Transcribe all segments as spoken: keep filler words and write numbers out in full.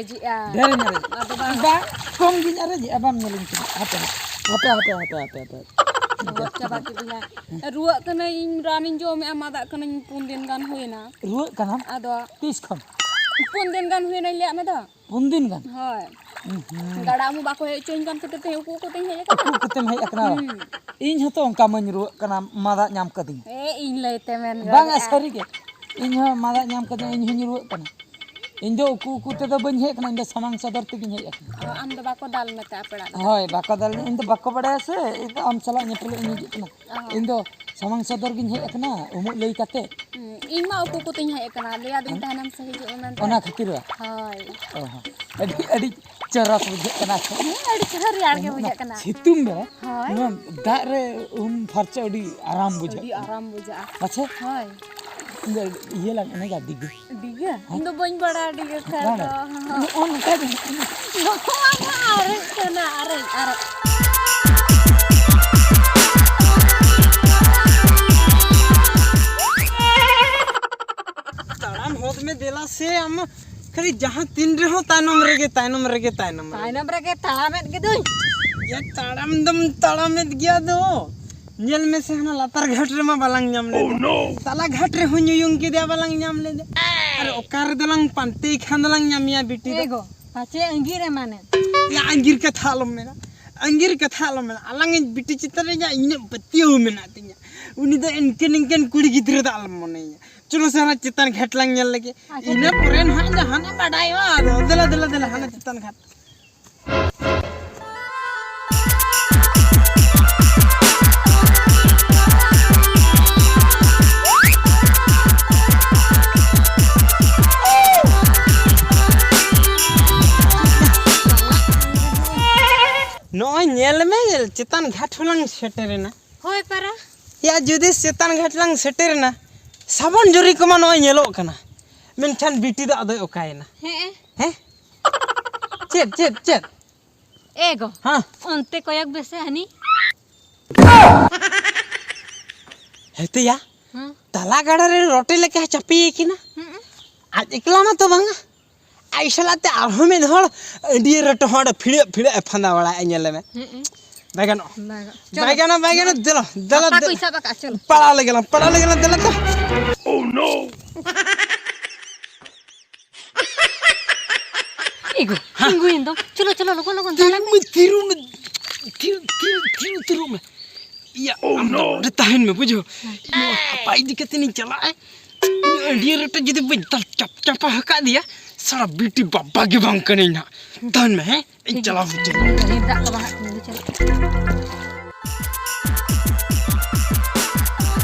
ᱟᱨᱮᱡᱮᱜᱼᱟ᱾ ᱰᱷᱮᱨᱤᱧ ᱟᱨᱮᱡᱮᱜᱼᱟ᱾ ᱟᱫᱚ ᱵᱟᱝ᱾ ᱵᱟᱝ, ᱠᱚᱢ ᱜᱤᱧ ᱟᱨᱮᱡᱮᱜᱼᱟ, ᱵᱟᱢ ᱧᱮᱞᱤᱧ ᱠᱟᱱᱟ᱾ ᱦᱟᱯᱮ, ᱦᱟᱯᱮ, ᱦᱟᱯᱮ, ᱦᱟᱯᱮ, ᱦᱟᱯᱮ᱾ ᱨᱩᱣᱟᱹᱜ ᱪᱟᱵᱟ ᱠᱤᱫᱤᱧᱟ᱾ ᱨᱩᱣᱟᱹᱜ ᱠᱟᱹᱱᱟᱹᱧ, ᱤᱧ ᱨᱟᱱᱤᱧ ᱡᱚᱢᱮᱜᱼᱟ, ᱢᱟᱫᱟᱜ ᱠᱟᱹᱱᱟᱹᱧ, ᱯᱩᱱ ᱫᱤᱱ ᱜᱟᱱ ᱦᱩᱭᱮᱱᱟ᱾ ᱨᱩᱣᱟᱹᱜ ᱠᱟᱱᱟᱢ? ᱟᱫᱚ ᱛᱤᱥ ᱠᱷᱚᱱ? ᱯᱩᱱ ᱫᱤᱱ ᱜᱟᱱ ᱦᱩᱭᱮᱱᱟᱧ ᱞᱟᱹᱭᱟᱫ ᱢᱮ ᱫᱚ᱾ ᱯᱩᱱ ᱫᱤᱱ ᱜᱟᱱ? ᱦᱳᱭ᱾ ᱩᱸ ᱦᱩᱸ᱾ ᱫᱟᱬᱟ ᱢᱟ ᱵᱟᱠᱚ ᱦᱮᱡ ᱦᱚᱪᱚᱧ ᱠᱟᱱ ᱠᱷᱟᱹᱛᱤᱨ ᱛᱮ ᱩᱠᱩ ᱩᱠᱩ ᱛᱮᱧ ᱦᱮᱡ ᱟᱠᱟᱱᱟ᱾ ᱩᱠᱩ ᱩᱠᱩ ᱛᱮᱢ ᱦᱮᱡ ᱟᱠᱟᱱᱟ? ᱦᱩᱸ᱾ ᱤᱧ ᱦᱚᱸᱛᱚ ᱚᱱᱠᱟ ᱢᱟᱧ ᱨᱩᱣᱟᱹᱜ ᱠᱟᱱᱟ, ᱢᱟᱫᱟ ᱧᱟᱢ ᱠᱟᱹᱫᱤᱧᱟ᱾ ᱦᱮᱸ, ᱤᱧ ᱞᱟᱹᱭ ᱛᱮ ᱢᱮᱱ ᱵᱟᱝᱟ, ᱜᱚᱫᱮᱜᱼᱟ᱾ ᱥᱟᱹᱨᱤ ᱜᱮ᱾ ᱤᱧ ᱦᱚᱸ ᱢᱟᱫᱟ ᱧᱟᱢ ᱠᱟᱹᱫᱤᱧᱟ, ᱤᱧ ᱦᱚᱸᱧ ᱨᱩᱣᱟᱹᱜ ᱠᱟᱱᱟ᱾ ᱤᱧ ᱫᱚ ᱩᱠᱩ ᱩᱠᱩ ᱛᱮᱫᱚ ᱵᱟᱹᱧ ᱦᱮᱡ ᱟᱠᱟᱱᱟ, ᱤᱧ ᱫᱚ ᱥᱟᱢᱟᱝ ᱥᱚᱫᱚᱨ ᱛᱮᱜᱤᱧ ᱦᱮᱡ ᱟᱠᱟᱱᱟ᱾ ᱚ, ᱟᱢ ᱫᱚ ᱵᱟᱠᱚ ᱫᱟᱞ ᱢᱮᱛᱮ ᱟᱯᱮ ᱚᱲᱟᱜ ᱫᱚ? ᱦᱳᱭ, ᱵᱟᱠᱚ ᱫᱟᱞ ᱢᱮ, ᱤᱧ ᱫᱚ ᱵᱟᱠᱚ ᱵᱟᱲᱟᱭᱟ ᱥᱮ, ᱤᱧ ᱫᱚ ᱟᱢ ᱥᱟᱞᱟᱜ ᱧᱮᱯᱮᱞᱚᱜ ᱤᱧ ᱦᱤᱡᱩᱜ ᱠᱟᱱᱟ᱾ ᱚ᱾ ᱤᱧ ᱫᱚ ᱥᱟᱢᱟᱝ ᱥᱚᱫᱚᱨ ᱜᱤᱧ ᱦᱮᱡ ᱟᱠᱟᱱᱟ, ᱩᱢᱩᱜ ᱞᱟᱹᱭ ᱠᱟᱛᱮ᱾ ᱦᱩᱸ, ᱤᱧ ᱢᱟ ᱩᱠᱩ ᱩᱠᱩ ᱛᱮᱧ ᱦᱮᱡ ᱟᱠᱟᱱᱟ, ᱞᱟᱹᱭ ᱟᱹᱫᱤᱧ ᱦᱮᱸ? ᱛᱟᱦᱮᱱᱟᱢ ᱥᱮ ᱦᱤᱡᱩᱜ ᱢᱮ ᱢᱮᱱᱛᱮ᱾ ᱚᱱᱟ ᱠᱷᱟᱹᱛᱤᱨ ᱵᱟ? ᱦᱳᱭ᱾ ᱚ ᱦᱚᱸ᱾ ᱟᱹᱰᱤ, ᱟᱹᱰᱤ ᱪᱚᱨᱚᱠ ᱵᱩᱡᱷᱟᱹᱜ ᱠᱟᱱᱟ ᱥᱮ? ᱦᱮᱸ, ᱟᱹᱰᱤ ᱪᱮᱦᱨᱟ ᱨᱮᱭᱟᱲ ᱜᱮ ᱚᱱᱟ ᱵᱩᱡᱷᱟᱹᱜ ᱠᱟᱱᱟ᱾ ᱥᱤᱛᱩᱝ ᱨᱮ ᱦᱳᱭ᱾ ᱱᱚᱣᱟ ᱫᱟᱜ ᱨᱮ ᱩᱢ ᱯᱷᱟᱨᱪᱟ ᱟᱹᱰᱤ ᱟᱨᱟᱢ ᱵᱩᱡᱷᱟᱹᱜ ᱟᱹᱰᱤ ᱠᱟᱱᱟ᱾ ᱟᱨᱟᱢ ᱵᱩᱡᱷᱟᱹᱜᱼᱟ᱾ ᱟᱪᱪᱷᱟ? ᱦᱳᱭ᱾ ᱤᱧ ᱫᱚ ᱤᱭᱟᱹ ᱞᱟᱝ ᱮᱱᱮᱡᱟ, ᱰᱤᱜᱟᱹ᱾ ᱰᱤᱜᱟᱹ? ᱦᱮᱸ? ᱤᱧ ᱫᱚ ᱵᱟᱹᱧ ᱵᱟᱲᱟᱭᱟ ᱰᱤᱜᱟᱹ ᱠᱷᱟᱱ ᱵᱟᱲᱟᱭ? ᱫᱚ᱾ ᱱᱚᱜᱼᱚ ᱱᱚᱝᱠᱟ ᱜᱮ᱾ ᱱᱚᱣᱟ ᱢᱟ ᱟᱨᱮᱡ ᱠᱟᱱᱟ, ᱟᱨᱮᱡ, ᱟᱨᱮᱡ᱾ ᱛᱟᱲᱟᱢ ᱦᱚᱫ ᱢᱮ ᱫᱮᱞᱟ ᱥᱮ, ᱟᱢ ᱠᱷᱟᱹᱞᱤ ᱡᱟᱦᱟᱸ ᱛᱤᱱ ᱨᱮᱦᱚᱸ ᱛᱟᱭᱱᱚᱢ ᱨᱮᱜᱮ, ᱛᱟᱭᱱᱚᱢ ᱨᱮᱜᱮ, ᱛᱟᱭᱱᱚᱢ ᱨᱮᱜᱮ᱾ ᱛᱟᱭᱱᱚᱢ ᱨᱮᱜᱮ ᱛᱟᱲᱟᱢᱮᱫ ᱜᱮᱫᱩᱧ᱾ ᱭᱟ, ᱛᱟᱲᱟᱢ ᱫᱚᱢ ᱛᱟᱲᱟᱢᱮᱫ ᱜᱮᱭᱟ ᱫᱚ᱾ ᱧᱮᱞ ᱢᱮᱥᱮ, ᱦᱟᱱᱟ ᱞᱟᱛᱟᱨ ᱜᱷᱟᱴ ᱨᱮᱢᱟ ᱵᱟᱞᱟᱝ ᱧᱟᱢ ᱞᱮᱫᱟ᱾ Oh, no! ᱛᱟᱞᱟ ᱜᱷᱟᱴ ᱨᱮᱦᱚᱸ ᱧᱩᱭᱩᱝ ᱠᱮᱫᱮᱭᱟ, ᱵᱟᱞᱟᱝ ᱧᱟᱢ ᱞᱮᱫᱟ᱾ ᱟᱨ ᱚᱠᱟ ᱨᱮᱫᱚ ᱞᱟᱝ ᱯᱟᱱᱛᱮᱭ ᱠᱷᱟᱱ ᱫᱚᱞᱟᱝ ᱧᱟᱢᱮᱭᱟ ᱵᱤᱴᱤ ᱫᱚ᱾ ᱮ ᱜᱚ, ᱯᱟᱪᱮ ᱟᱺᱜᱤᱨ ᱮᱢᱟᱱᱮ᱾ ᱭᱟ, ᱟᱺᱜᱤᱨ ᱠᱟᱛᱷᱟ ᱟᱞᱚᱢ ᱢᱮᱱᱟ, ᱟᱺᱜᱤᱨ ᱠᱟᱛᱷᱟ ᱟᱞᱚᱢ ᱢᱮᱱᱟ᱾ ᱟᱞᱟᱝ ᱤᱡ ᱵᱤᱴᱤ ᱪᱮᱛᱟᱱ ᱨᱮ ᱤᱧᱟᱹᱜ ᱤᱱᱟᱹᱜ ᱯᱟᱹᱛᱭᱟᱹᱣ ᱢᱮᱱᱟᱜ ᱛᱤᱧᱟ᱾ ᱩᱱᱤ ᱫᱚ ᱮᱱᱠᱟᱹᱱ ᱮᱱᱠᱟᱹᱱ ᱠᱩᱲᱤ ᱜᱤᱫᱽᱨᱟᱹ ᱫᱚ ᱟᱞᱚᱢ ᱢᱚᱱᱮᱭᱟ᱾ ᱪᱚᱞᱚ ᱥᱮ ᱦᱟᱱᱟ ᱪᱮᱛᱟᱱ ᱜᱷᱟᱴ ᱞᱟᱝ ᱧᱮᱞ ᱞᱮᱜᱮ᱾ ᱟᱪᱪᱷᱟ, ᱤᱱᱟᱹ ᱴᱷᱤᱠ᱾ ᱯᱚᱨᱮ ᱱᱟᱦᱟᱜ ᱡᱟᱦᱟᱱᱟᱜ ᱵᱟᱰᱟᱭᱚᱜᱼᱟ᱾ ᱟᱫᱚ ᱫᱮᱞᱟ, ᱫᱮᱞᱟ, ᱫᱮᱞᱟ, ᱦᱟᱱᱟ ᱪᱮᱛᱟᱱ ᱜᱷᱟᱴ᱾ ᱱᱚᱜᱼᱚᱭ ᱧᱮᱞ ᱢᱮ, ᱪᱮᱛᱟᱱ ᱜᱷᱟᱴ ᱦᱚᱸᱞᱟᱝ ᱥᱮᱴᱮᱨᱮᱱᱟ᱾ ᱦᱳᱭ ᱯᱟᱨᱟ᱾ ᱭᱟ, ᱡᱩᱫᱤ ᱪᱮᱛᱟᱱ ᱜᱷᱟᱴ ᱞᱟᱝ ᱥᱮᱴᱮᱨᱮᱱᱟ, ᱥᱟᱵᱚᱱ ᱡᱩᱨᱤ ᱠᱚᱢᱟ ᱱᱚᱜᱼᱚᱭ ᱧᱮᱞᱚᱜ ᱠᱟᱱᱟ, ᱢᱮᱱᱠᱷᱟᱱ ᱵᱤᱴᱤ ᱫᱚ ᱟᱫᱚᱭ ᱚᱠᱟᱭᱮᱱᱟ? ᱦᱮᱸ᱾ ᱦᱮᱸ? ᱪᱮᱫ, ᱪᱮᱫ, ᱪᱮᱫ? ᱮ ᱜᱚ, ᱦᱮᱸ᱾ ᱚᱱᱛᱮ ᱠᱚᱭᱚᱜ ᱵᱮᱥᱮ ᱦᱟᱹᱱᱤ᱾ ᱦᱮᱛᱮᱭᱟ, ᱦᱮᱸ᱾ ᱛᱟᱞᱟ ᱜᱟᱰᱟ ᱨᱮ ᱨᱚᱴᱮ ᱞᱮᱠᱟ ᱪᱟᱯᱮ ᱟᱠᱟᱱᱟ᱾ ᱦᱩᱸ᱾ ᱟᱡ ᱮᱠᱞᱟ ᱢᱟᱛᱚ ᱵᱟᱝᱟ, ᱟᱡ ᱥᱟᱞᱟᱜ ᱛᱮ ᱟᱨᱦᱚᱸ ᱢᱤᱫ ᱦᱚᱲ ᱟᱹᱰᱤ ᱨᱮᱴᱚ ᱦᱚᱲ ᱯᱷᱤᱲᱟᱹᱜ ᱯᱷᱤᱲᱟᱹᱜ ᱮ ᱯᱷᱟᱸᱫᱟ ᱵᱟᱲᱟᱭᱟ, ᱧᱮᱞ ᱢᱮ᱾ ᱦᱩᱸ᱾ ᱵᱟᱭ ᱜᱟᱱᱚᱜᱼᱟ᱾ ᱵᱟᱭ ᱜᱟᱱᱚᱜ᱾ ᱵᱟᱭ ᱪᱚᱞᱚ᱾ ᱜᱟᱱᱚᱜᱼᱟ, ᱵᱟᱭ ᱜᱟᱱᱚᱜᱼᱟ᱾ ᱫᱮᱞᱟ, ᱫᱮᱞᱟ, ᱦᱟᱯᱟ ᱠᱚ ᱫᱮᱞᱟ᱾ ᱥᱟᱵ ᱟᱠᱟᱫᱼᱟ, ᱪᱚᱞᱚ᱾ ᱯᱟᱲᱟᱣ ᱞᱮᱜᱮ ᱞᱟᱝ, ᱯᱟᱲᱟᱣ ᱞᱮᱜᱮ ᱞᱟᱝ, ᱫᱮᱞᱟ ᱛᱚ᱾ ᱤᱜᱩ, ᱦᱮᱸ? ᱛᱤᱸᱜᱩᱭᱮᱱ ᱫᱚ᱾ ᱪᱚᱞᱚ, ᱪᱚᱞᱚ, ᱞᱚᱜᱚᱱ, ᱞᱚᱜᱚᱱ, ᱛᱤᱨᱩ ᱛᱟᱲᱟᱢ ᱢᱮ᱾ ᱢᱮ, ᱛᱤᱨᱩ ᱢᱮ, ᱛᱤᱨᱩ, ᱛᱤᱨᱩ, ᱛᱤᱨᱩ, ᱛᱤᱨᱩ ᱢᱮ᱾ ᱤᱭᱟᱹ, ᱟᱢ ᱫᱚ ᱱᱚᱰᱮ ᱛᱟᱦᱮᱱ ᱢᱮ, ᱵᱩᱡᱷᱟᱹᱣ? ᱤᱧ ᱦᱚᱸ ᱦᱟᱯᱟ ᱤᱫᱤ ᱠᱟᱛᱮ ᱤᱧ ᱪᱟᱞᱟᱜᱼᱟ᱾ ᱩᱱᱤ ᱟᱹᱰᱤ ᱨᱮᱴᱮ ᱡᱩᱫᱤ ᱵᱟᱹᱧ ᱛᱟᱞ ᱪᱟᱯ ᱪᱟᱯᱟ ᱟᱠᱟᱫ ᱫᱮᱭᱟ, ᱥᱟᱲᱟ ᱵᱤᱴᱤ ᱵᱟᱵᱟ ᱜᱮ ᱵᱟᱝ ᱠᱟᱹᱱᱟᱹᱧ ᱱᱟᱦᱟᱜ᱾ ᱛᱟᱦᱮᱱ ᱢᱮ, ᱦᱮᱸ? ᱤᱧ ᱪᱟᱞᱟᱣ ᱦᱚᱪᱚ᱾ ᱰᱷᱮᱨ ᱫᱟᱜ ᱠᱚ ᱵᱟᱦᱟᱜ ᱠᱟᱱᱟ, ᱪᱟᱞᱟᱜ᱾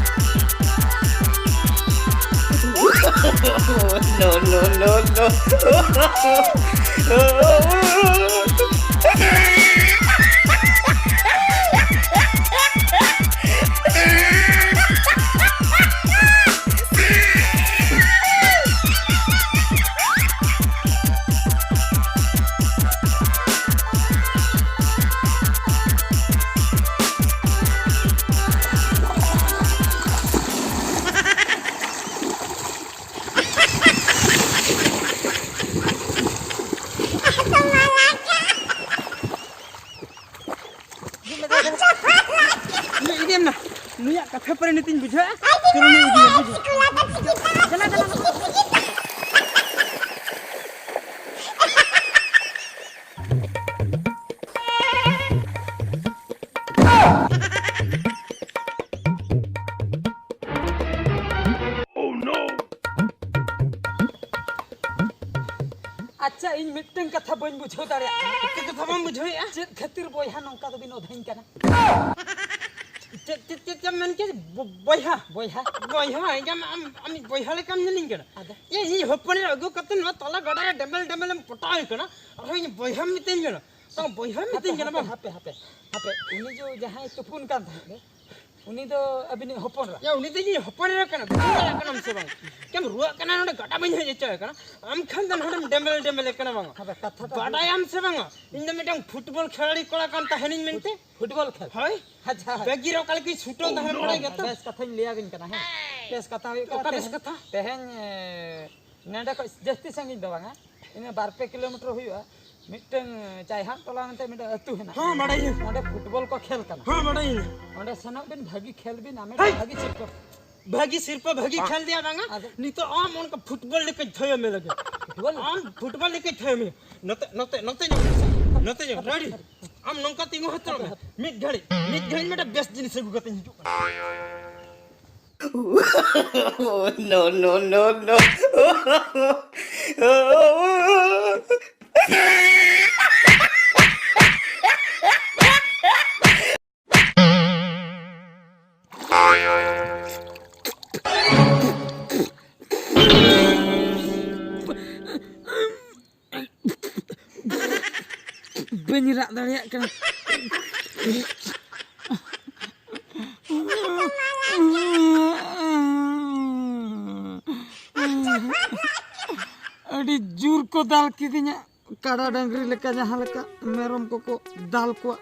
No, no, no, no. ᱤᱫᱤᱭᱮᱢ ᱱᱟ, ᱱᱩᱭᱟᱜ ᱠᱟᱛᱷᱟ ᱯᱚᱨᱮ ᱱᱤᱛᱤᱧ ᱵᱩᱡᱷᱟᱹᱣᱟ᱾ ᱪᱚᱞᱚ, ᱱᱩᱭ ᱤᱫᱤᱭᱮᱢ, ᱵᱩᱡᱷᱟᱹᱣ᱾ ᱫᱮᱞᱟ, ᱫᱮᱞᱟ, ᱫᱮᱞᱟ᱾ ᱟᱪᱪᱷᱟ, ᱤᱧ ᱢᱤᱫᱴᱟᱝ ᱠᱟᱛᱷᱟ ᱵᱟᱹᱧ ᱵᱩᱡᱷᱟᱹᱣ ᱫᱟᱲᱮᱭᱟᱜ ᱠᱟᱱᱟ᱾ ᱪᱮᱫ ᱠᱟᱛᱷᱟ ᱵᱟᱢ ᱵᱩᱡᱷᱟᱹᱣᱮᱫᱼᱟ? ᱪᱮᱫ ᱠᱷᱟᱹᱛᱤᱨ ᱵᱚᱭᱦᱟ ᱱᱚᱝᱠᱟ ᱫᱚᱵᱤᱱ ᱚᱫᱷᱟᱧ ᱠᱟᱱᱟ? ᱪᱮᱫ, ᱪᱮᱫ, ᱪᱮᱫ ᱮᱢ ᱢᱮᱱ ᱠᱮᱫ? ᱵᱚ-, ᱵᱚᱭᱦᱟ? ᱵᱚᱭᱦᱟ? ᱵᱚᱭᱦᱟ? ᱮᱱᱠᱷᱟᱱ ᱟᱢ, ᱟᱢ ᱵᱚᱭᱦᱟ ᱞᱮᱠᱟᱢ ᱧᱮᱞᱤᱧ ᱠᱟᱱᱟ? ᱟᱫᱚ? ᱮ, ᱤᱧ ᱦᱚᱯᱚᱱ ᱮᱨᱟ ᱟᱹᱜᱩ ᱠᱟᱛᱮ ᱱᱚᱣᱟ ᱛᱟᱞᱟ ᱜᱟᱰᱟ ᱨᱮ ᱰᱮᱢᱮᱞ ᱰᱮᱢᱮᱞ ᱮᱢ ᱯᱚᱴᱟᱣ ᱠᱟᱱᱟ, ᱟᱨᱦᱚᱸ ᱤᱧ ᱵᱚᱭᱦᱟᱢ ᱢᱤᱛᱟᱹᱧ ᱠᱟᱱᱟ? ᱛᱚ ᱵᱚᱭᱦᱟᱢ ᱢᱤᱛᱟᱹᱧ ᱠᱟᱱᱟ ᱵᱟᱝ? ᱦᱟᱯᱮ, ᱦᱟᱯᱮ, ᱦᱟᱯᱮ᱾ ᱩᱱᱤ ᱡᱮ ᱡᱟᱦᱟᱸᱭ ᱛᱩᱯᱩᱱ ᱠᱟᱱ ᱛᱟᱦᱮᱸᱫ ᱫᱚ, ᱩᱱᱤ ᱫᱚ ᱟᱹᱵᱤᱱᱤᱡ ᱦᱚᱯᱚᱱ ᱮᱨᱟ? ᱭᱟ, ᱩᱱᱤ ᱫᱚ ᱤᱧᱤᱡ ᱦᱚᱯᱚᱱ ᱮᱨᱟ ᱠᱟᱱᱟ, ᱵᱩᱡᱷᱟᱹᱣ ᱫᱟᱲᱮᱭᱟᱜ ᱠᱟᱱᱟᱢ ᱥᱮ ᱵᱟᱝ? ᱪᱮᱢ ᱨᱩᱣᱟᱹᱜ ᱠᱟᱱᱟ, ᱱᱚᱰᱮ ᱜᱟᱰᱟ ᱵᱟᱹᱧ ᱦᱮᱡ ᱦᱚᱪᱚᱭ ᱠᱟᱱᱟ, ᱟᱢ ᱠᱷᱟᱱ ᱫᱚ ᱱᱚᱰᱮᱢ ᱰᱮᱢᱮᱞ ᱰᱮᱢᱮᱞ ᱠᱟᱱᱟ ᱵᱟᱝ? ᱦᱟᱯᱮ, ᱠᱟᱛᱷᱟ ᱫᱚ ᱵᱟᱰᱟᱭᱟᱢ ᱥᱮ ᱵᱟᱝᱟ, ᱤᱧ ᱫᱚ ᱢᱤᱫᱴᱟᱝ ᱯᱷᱩᱴᱵᱚᱞ ᱠᱷᱮᱞᱟᱲᱤ ᱠᱚᱲᱟ ᱠᱟᱱ ᱛᱟᱦᱮᱱᱤᱧ ᱢᱮᱱᱛᱮ᱾ ᱯᱷᱩᱴᱵᱚᱞ ᱠᱷᱮᱞ? ᱦᱳᱭ᱾ ᱟᱪᱪᱷᱟ᱾ ᱵᱮᱜᱤ ᱨᱚ ᱠᱟᱞᱮ ᱠᱤ ᱪᱷᱩᱴᱟᱹᱣ ᱛᱟᱦᱮᱱ ᱵᱟᱲᱟᱭ ᱜᱮᱭᱟ ᱛᱚ? ᱵᱮᱥ ᱠᱟᱛᱷᱟᱧ ᱞᱟᱹᱭ ᱟᱵᱤᱱ ᱠᱟᱱᱟ, ᱦᱮᱸ᱾ ᱵᱮᱥ ᱠᱟᱛᱷᱟ ᱦᱩᱭᱩᱜ ᱠᱟᱱᱟ, ᱚᱠᱟ ᱵᱮᱥ ᱛᱮᱦᱮᱧ, ᱠᱟᱛᱷᱟ? ᱛᱮᱦᱮᱧ, ᱮ, ᱱᱚᱰᱮ ᱠᱷᱚᱡ ᱡᱟᱹᱥᱛᱤ ᱥᱟᱺᱜᱤᱧ ᱫᱚ ᱵᱟᱝᱟ᱾ ᱤᱱᱟᱹ ᱵᱟᱨ ᱯᱮ ᱠᱤᱞᱳᱢᱤᱴᱟᱨ ᱦᱩᱭᱩᱜᱼᱟ, ᱢᱤᱫᱴᱟᱝ ᱪᱟᱭᱦᱟᱱ ᱴᱚᱞᱟ ᱢᱮᱱᱛᱮ ᱢᱤᱫᱴᱟᱝ ᱟᱹᱛᱩ ᱦᱮᱱᱟᱜᱼᱟ᱾ ᱦᱚᱸ, ᱵᱟᱲᱟᱭᱟᱹᱧ᱾ ᱚᱸᱰᱮ ᱯᱷᱩᱴᱵᱚᱞ ᱠᱚ ᱠᱷᱮᱞ ᱠᱟᱱᱟ᱾ ᱦᱚᱸ, ᱵᱟᱲᱟᱭᱟᱹᱧ᱾ ᱚᱸᱰᱮ ᱥᱮᱱᱚᱜ ᱵᱤᱱ, ᱵᱷᱟᱹᱜᱤ ᱠᱷᱮᱞ ᱵᱤᱱ, ᱟᱢᱮ ᱦᱮᱭ! ᱵᱷᱟᱹᱜᱤ ᱥᱤᱨᱯᱟᱹ᱾ ᱵᱷᱟᱹᱜᱤ ᱥᱤᱨᱯᱟᱹ, ᱵᱷᱟᱹᱜᱤ ᱠᱷᱮᱞ ᱫᱤᱭᱟ ᱵᱟᱝᱟ? ᱟᱫᱚ ᱱᱤᱛᱚᱜ ᱟᱢ ᱚᱱᱠᱟ ᱯᱷᱩᱴᱵᱚᱞ ᱞᱮᱠᱟ ᱛᱷᱟᱭᱚ ᱢᱮ ᱞᱟᱹᱜᱤᱫ᱾ ᱯᱷᱩᱴᱵᱚᱞ? ᱟᱢ ᱯᱷᱩᱴᱵᱚᱞ ᱞᱮᱠᱟ ᱛᱷᱟᱭᱚ ᱢᱮ᱾ ᱱᱚᱛᱮ, ᱱᱚᱛᱮ, ᱱᱚᱛᱮ ᱧᱚᱜ, ᱱᱚᱛᱮ ᱧᱚᱜ, ᱨᱟᱹᱰᱤ᱾ ᱟᱢ ᱱᱚᱝᱠᱟ ᱛᱤᱸᱜᱩ ᱦᱟᱛᱟᱲᱚᱜ ᱢᱮ᱾ ᱢᱤᱫ ᱜᱷᱟᱹᱲᱤᱡ, ᱢᱤᱫ ᱜᱷᱟᱹᱲᱤᱡ ᱢᱤᱫᱴᱟᱝ ᱵᱮᱥ ᱡᱤᱱᱤᱥ ᱟᱹᱜᱩ ᱠᱟᱛᱮᱧ ᱦᱤᱡᱩᱜ ᱠᱟᱱᱟ᱾ No, no, no, no. ᱵᱟᱹᱧ ᱨᱟᱜ ᱫᱟᱲᱮᱭᱟᱜ ᱠᱟᱱᱟ᱾ ᱟᱹᱰᱤ ᱡᱳᱨ ᱠᱚ ᱫᱟᱞ ᱠᱤᱫᱤᱧᱟ, ᱠᱟᱰᱟ ᱰᱟᱹᱝᱨᱤ ᱞᱮᱠᱟ ᱡᱟᱦᱟᱸ ᱞᱮᱠᱟ ᱢᱮᱨᱚᱢ ᱠᱚᱠᱚ ᱫᱟᱞ ᱠᱚᱣᱟ,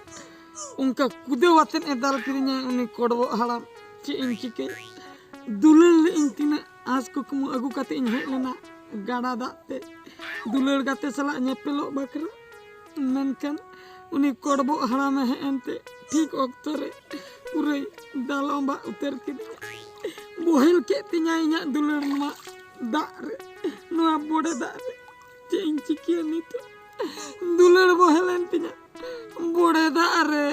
ᱚᱱᱠᱟ ᱠᱩᱫᱟᱹᱣ ᱟᱛᱮᱫ ᱮ ᱫᱟᱞ ᱠᱤᱫᱤᱧᱟ ᱩᱱᱤ ᱠᱚᱰᱵᱚᱜ ᱦᱟᱲᱟᱢ᱾ ᱪᱮᱫ ᱤᱧ ᱪᱤᱠᱟᱹᱭᱟ? ᱫᱩᱞᱟᱹᱲ ᱞᱮᱫ ᱤᱧ ᱛᱤᱱᱟᱹᱜ ᱟᱸᱥ ᱠᱩᱠᱢᱩ ᱟᱹᱜᱩ ᱠᱟᱛᱮ ᱤᱧ ᱦᱮᱡ ᱞᱮᱱᱟ ᱜᱟᱰᱟ ᱫᱟᱜ ᱛᱮ ᱫᱩᱞᱟᱹᱲ ᱜᱟᱛᱮ ᱥᱟᱞᱟᱜ ᱧᱮᱯᱮᱞᱚᱜ ᱵᱟᱠᱷᱨᱟ᱾ ᱢᱮᱱᱠᱷᱟᱱ ᱩᱱᱤ ᱠᱚᱰᱵᱚᱜ ᱦᱟᱲᱟᱢᱮ ᱦᱮᱡ ᱮᱱᱛᱮ ᱴᱷᱤᱠ ᱚᱠᱛᱚ ᱨᱮ ᱯᱩᱨᱟᱹᱭ ᱫᱟᱞ ᱚᱸᱵᱟᱜ ᱩᱛᱟᱹᱨ ᱠᱤᱫᱤᱧᱟ᱾ ᱵᱚᱦᱮᱞ ᱠᱮᱫ ᱛᱤᱧᱟᱭ ᱤᱧᱟᱹᱜ ᱫᱩᱞᱟᱹᱲ ᱱᱚᱣᱟ ᱫᱟᱜ ᱨᱮ, ᱱᱚᱣᱟ ᱵᱚᱰᱮ ᱫᱟᱜ ᱨᱮ᱾ ᱪᱮᱫ ᱤᱧ ᱪᱤᱠᱟᱹᱭᱟ ᱱᱤᱛᱚᱜ? ᱫᱩᱞᱟᱹᱲ ᱵᱚᱦᱮᱞ ᱮᱱ ᱛᱤᱧᱟ ᱵᱚᱰᱮ ᱫᱟᱜ ᱨᱮ᱾